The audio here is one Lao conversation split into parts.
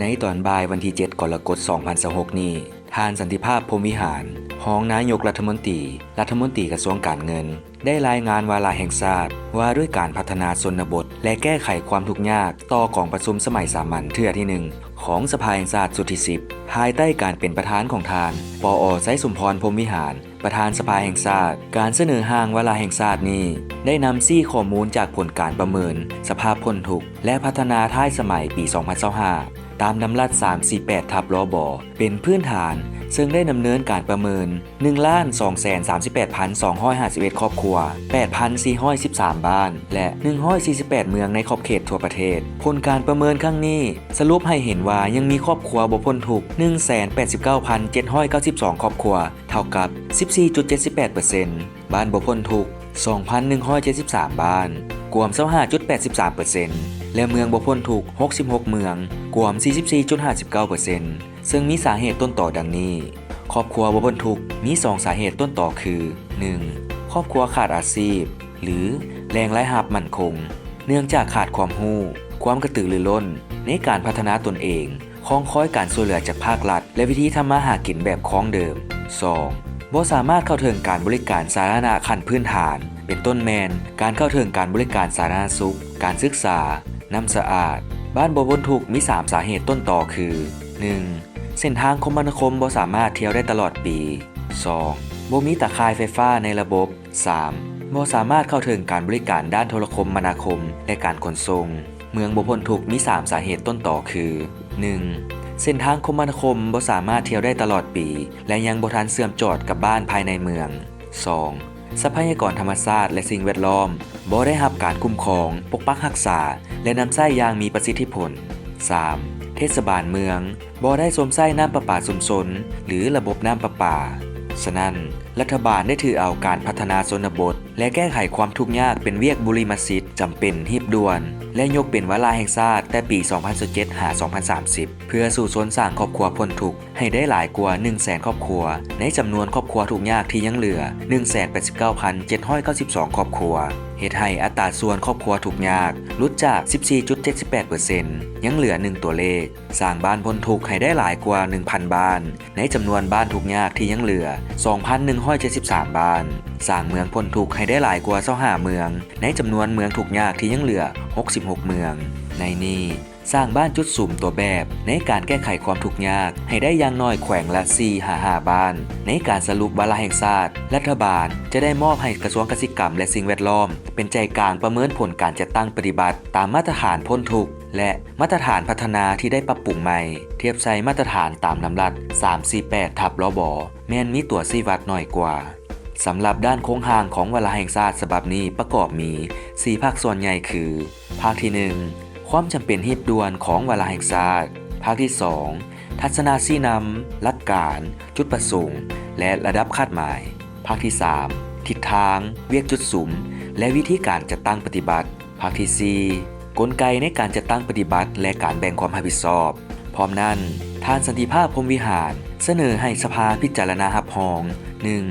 ໃນຕອນບ່າຍວັນທີເຈັດ ກໍລະກົດ ສອງພັນຊາວຫົກນີ້, ທ່ານ ສັນຕິພາບ ພົມວິຫານ ຮອງນາຍົກລັດຖະມົນຕີ, ລັດຖະມົນຕີກະຊວງການເງິນ ໄດ້ລາຍງານວາລະແຫ່ງຊາດວ່າດ້ວຍການພັດທະນາຊົນນະບົດ ແລະ ແກ້ໄຂຄວາມທຸກຍາກ ຕໍ່ກອງປະຊຸມສະໄໝສາມັນເທື່ອທີໜຶ່ງ ຂອງສະພາແຫ່ງຊາດຊຸດທີສິບ ພາຍໃຕ້ການເປັນປະທານຂອງທ່ານ ປອ ໄຊສົມພອນ ພົມວິຫານ ປະທານສະພາແຫ່ງຊາດ. ການສະເໜີຮ່າງວາລະແຫ່ງຊາດນີ້ ໄດ້ນຳຊີ້ຂໍ້ມູນຈາກຜົນການປະເມີນສະພາບພົ້ນທຸກ ແລະ ພັດທະນາທ້າຍສະໄໝປີສອງພັນຊາວຫ້າ ຕາມດຳລັດສາມສີ່ແປດ ທັບ ລບ ເປັນພື້ນຖານ, ເຊິ່ງໄດ້ດຳເນີນການປະເມີນ ໜຶ່ງລ້ານສອງແສນສາມສິບແປດພັນສອງຮ້ອຍຫ້າສິບເອັດຄອບຄົວ, ແປດພັນສີ່ຮ້ອຍສິບສາມບ້ານ ແລະ ໜຶ່ງຮ້ອຍສີ່ສິບແປດເມືອງໃນຂອບເຂດທົ່ວປະເທດ. ຜົນການປະເມີນຄັ້ງນີ້ສະຫຼຸບໃຫ້ເຫັນວ່າຍັງມີຄອບຄົວບໍ່ພົ້ນທຸກ ໜຶ່ງແສນແປດສິບເກົ້າພັນເຈັດຮ້ອຍເກົ້າສິບສອງຄອບຄົວ, ເທົ່າກັບສິບສີ່ຈຸດເຈັດສິບແປດເປີເຊັນ, ບ້ານບໍ່ພົ້ນທຸກ ສອງພັນໜຶ່ງຮ້ອຍເຈັດສິບສາມບ້ານ, ກວມຊາວຫ້າຈຸດແປດສິບສາມເປີເຊັນ ແລະ ເມືອງບໍ່ພົ້ນທຸກ ຫົກສິບຫົກເມືອງ, ກວມສີ່ສິບສີ່ຈຸດຫ້າສິບເກົ້າເປີເຊັນ, ເຊິ່ງມີສາເຫດຕົ້ນຕໍດັ່ງນີ້. ຄອບຄົວບໍ່ພົ້ນທຸກມີສອງສາເຫດຕົ້ນຕໍຄື ໜຶ່ງ ຄອບຄົວຂາດອາຊີບ ຫຼື ແຫຼ່ງລາຍຮັບໝັ້ນຄົງ ເນື່ອງຈາກຂາດຄວາມຮູ້, ຄວາມກະຕືລືລົ້ນໃນການພັດທະນາຕົນເອງ, ຄອງຄອຍການຊ່ວຍເຫຼືອຈາກພາກລັດ ແລະ ວິທີທຳມາຫາກິນແບບຄອງເດີມ. ສອງ ບໍ່ສາມາດເຂົ້າເຖິງການບໍລິການສາທາລະນະຂັ້ນພື້ນຖານ, ເປັນຕົ້ນແມ່ນ ການເຂົ້າເຖິງການບໍລິການສາທາລະນະສຸກ, ການສຶກສາ, ນ້ຳສະອາດ. ບ້ານບໍ່ພົ້ນທຸກມີສາມສາເຫດຕົ້ນຕໍຄື ໜຶ່ງ ເສັ້ນທາງຄົມມະນາຄົມບໍ່ສາມາດທ່ຽວໄດ້ຕະຫຼອດປີ. ສອງ ບໍ່ມີຕາຂ່າຍໄຟຟ້າໃນລະບົບ. ສາມ ບໍ່ສາມາດເຂົ້າເຖິງການບໍລິການດ້ານໂທລະຄົມມະນາຄົມ ແລະ ການຂົນສົ່ງ. ເມືອງບໍ່ພົ້ນທຸກມີສາມສາເຫດຕົ້ນຕໍຄື ໜຶ່ງ ເສັ້ນທາງຄົມມະນາຄົມບໍ່ສາມາດທ່ຽວໄດ້ຕະຫຼອດປີ ແລະ ຍັງບໍ່ທັນເຊື່ອມຈອດກັບບ້ານພາຍໃນເມືອງ. ສອງ ຊັບພະຍາກອນທຳມະຊາດ ແລະ ສິ່ງແວດລ້ອມບໍ່ໄດ້ຮັບການຄຸ້ມຄອງ, ປົກປັກຮັກສາ ແລະ ນຳໃຊ້ຢ່າງມີປະສິດທິຜົນ. ສາມ ເທດສະບານເມືອງ ບໍ່ໄດ້ຊົມໃຊ້ນ້ຳປະປາຊຸມຊົນ ຫຼື ລະບົບນ້ຳປະປາ. ສະນັ້ນ, ລັດຖະບານໄດ້ຖືເອົາການພັດທະນາຊົນນະບົດ ແລະ ແກ້ໄຂຄວາມທຸກຍາກເປັນວຽກບຸລິມະສິດຈຳເປັນຮີບດ່ວນ ແລະ ຍົກເປັນວາລະແຫ່ງຊາດແຕ່ປີສອງພັນຊາວເຈັດ ຫາ ສອງພັນສາມສິບ ເພື່ອສູ້ຊົນສ້າງຄອບຄົວພົ້ນທຸກໃຫ້ໄດ້ຫຼາຍກວ່າໜຶ່ງແສນຄອບຄົວ ໃນຈຳນວນຄອບຄົວທຸກຍາກທີ່ຍັງເຫຼືອ ໜຶ່ງແສນແປດສິບເກົ້າພັນເຈັດຮ້ອຍເກົ້າສິບສອງຄອບຄົວ, ເຮັດໃຫ້ອັດຕາສ່ວນຄອບຄົວທຸກຍາກຫຼຸດຈາກສິບສີ່ຈຸດເຈັດສິບແປດເປີເຊັນ ຍັງເຫຼືອໜຶ່ງຕົວເລກ. ສ້າງບ້ານພົ້ນທຸກໃຫ້ໄດ້ຫຼາຍກວ່າໜຶ່ງພັນບ້ານ ໃນຈຳນວນບ້ານທຸກຍາກທີ່ຍັງເຫຼືອສອງພັນໜຶ່ງຮ້ອຍເຈັດສິບສາມບ້ານ, ສ້າງເມືອງພົ້ນທຸກໃຫ້ໄດ້ຫຼາຍກວ່າຊາວຫ້າເມືອງ ໃນຈຳນວນເມືອງທຸກຍາກທີ່ຍັງເຫຼືອຫົກສິບຫົກເມືອງ. ໃນນີ້, ສ້າງບ້ານຈຸດສຸມຕົວແບບໃນການແກ້ໄຂຄວາມທຸກຍາກໃຫ້ໄດ້ຢ່າງໜ້ອຍແຂວງລະສີ່ຫາຫ້າບ້ານ. ໃນການສະຫຼຸບວາລະແຫ່ງຊາດ, ລັດຖະບານຈະໄດ້ມອບໃຫ້ກະຊວງກະສິກຳ ແລະ ສິ່ງແວດລ້ອມ ເປັນໃຈກາງປະເມີນຜົນການຈັດຕັ້ງປະຕິບັດຕາມມາດຕະຖານພົ້ນທຸກ ແລະ ມາດຕະຖານພັດທະນາທີ່ໄດ້ປັບປຸງໃໝ່, ທຽບໃສ່ມາດຕະຖານຕາມດຳລັດສາມສີ່ແປດ ທັບ ລບ ແມ່ນມີຕົວຊີ້ວັດໜ້ອຍກວ່າ. ສຳລັບດ້ານໂຄງຮ່າງຂອງວາລະແຫ່ງຊາດສະບັບນີ້ປະກອບມີສີ່ພາກສ່ວນໃຫຍ່ຄື ພາກທີໜຶ່ງ ຄວາມຈຳເປັນຮີບດ່ວນຂອງວາລະແຫ່ງຊາດ, ພາກທີສອງ ທັດສະນະຊີ້ນຳ, ຫຼັກການ, ຈຸດປະສົງ ແລະ ລະດັບຄາດໝາຍ, ພາກທີສາມ ທິດທາງ, ວຽກຈຸດສຸມ ແລະ ວິທີການຈັດຕັ້ງປະຕິບັດ. ພາກທີສີ່ ກົນໄກໃນການຈັດຕັ້ງປະຕິບັດ ແລະ ການແບ່ງຄວາມຮັບຜິດຊອບ. ພ້ອມນັ້ນ, ທ່ານ ສັນຕິພາບ ພົມວິຫານ ສະເໜີໃຫ້ສະພາພິຈາລະນາຮັບຮອງ, ໜຶ່ງ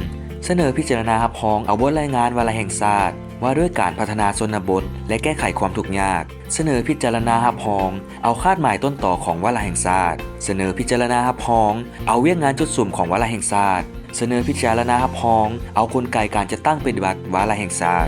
ສະເໜີພິຈາລະນາຮັບຮອງເອົາບົດລາຍງານວາລະແຫ່ງຊາດວ່າດ້ວຍການພັດທະນາຊົນນະບົດ ແລະ ແກ້ໄຂຄວາມທຸກຍາກ, ສະເໜີພິຈາລະນາຮັບຮອງເອົາຄາດໝາຍຕົ້ນຕໍຂອງວາລະແຫ່ງຊາດ, ສະເໜີພິຈາລະນາຮັບຮອງເອົາວຽກງານຈຸດສຸມຂອງວາລະແຫ່ງຊາດ, ສະເໜີພິຈາລະນາຮັບຮອງເອົາກົນໄກການຈັດຕັ້ງປະຕິບັດວາລະແຫ່ງຊາດ.